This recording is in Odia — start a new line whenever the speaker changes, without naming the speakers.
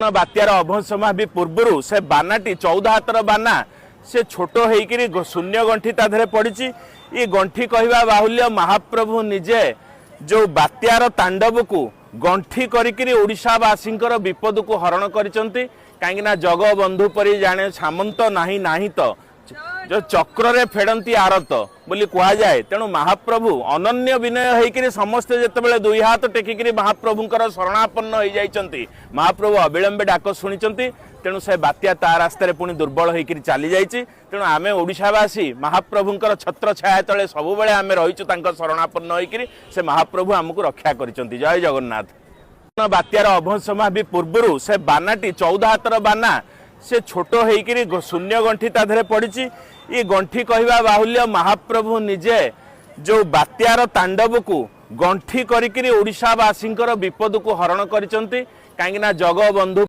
ବାତ୍ୟାର ଅଭସମାବି ପୂର୍ବରୁ ସେ ବାନାଟି 14 ହାତର ବାନା ସେ ଛୋଟ ହେଇକିରି ଶୂନ୍ୟ ଗଣ୍ଠି ତା ଦେହରେ ପଡ଼ିଛି। ଏ ଗଣ୍ଠି କହିବା ବାହୁଲ୍ୟ, ମହାପ୍ରଭୁ ନିଜେ ଯେଉଁ ବାତ୍ୟାର ତାଣ୍ଡବକୁ ଗଣ୍ଠି କରିକିରି ଓଡ଼ିଶାବାସୀଙ୍କର ବିପଦକୁ ହରଣ କରିଛନ୍ତି। କାହିଁକିନା ଜଗବନ୍ଧୁ ପରି ଜାଣେ ସାମନ୍ତ ନାହିଁ, ନାହିଁ ତ ଯୋଉ ଚକ୍ରରେ ଫେଡ଼ନ୍ତି ଆରତ ବୋଲି କୁହାଯାଏ। ତେଣୁ ମହାପ୍ରଭୁ ଅନନ୍ୟ ବିନୟ ହେଇକିରି ସମସ୍ତେ ଯେତେବେଳେ ଦୁଇ ହାତ ଟେକିକିରି ମହାପ୍ରଭୁଙ୍କର ଶରଣାପନ୍ନ ହେଇଯାଇଛନ୍ତି, ମହାପ୍ରଭୁ ଅବିଳମ୍ବେ ଡାକ ଶୁଣିଛନ୍ତି। ତେଣୁ ସେ ବାତ୍ୟା ତା ରାସ୍ତାରେ ପୁଣି ଦୁର୍ବଳ ହେଇକିରି ଚାଲି ଯାଇଛି। ତେଣୁ ଆମେ ଓଡ଼ିଶାବାସୀ ମହାପ୍ରଭୁଙ୍କର ଛତ୍ର ଛାୟା ତଳେ ସବୁବେଳେ ଆମେ ରହିଛୁ। ତାଙ୍କ ଶରଣାପନ୍ନ ହେଇକିରି ସେ ମହାପ୍ରଭୁ ଆମକୁ ରକ୍ଷା କରିଛନ୍ତି। ଜୟ ଜଗନ୍ନାଥ। ବାତ୍ୟାର ଅଭସମାବି ପୂର୍ବରୁ ସେ ବାନାଟି 14 ହାତର ବାନା ସେ ଛୋଟ ହେଇକିରି ଶୂନ୍ୟ ଗଣ୍ଠି ତା ଦେହରେ ପଡ଼ିଛି। ଏ ଗଣ୍ଠି କହିବା ବାହୁଲ୍ୟ, ମହାପ୍ରଭୁ ନିଜେ ଯେଉଁ ବାତ୍ୟାର ତାଣ୍ଡବକୁ ଗଣ୍ଠି କରିକିରି ଓଡ଼ିଶାବାସୀଙ୍କର ବିପଦକୁ ହରଣ କରିଛନ୍ତି। କାହିଁକିନା ଜଗବନ୍ଧୁ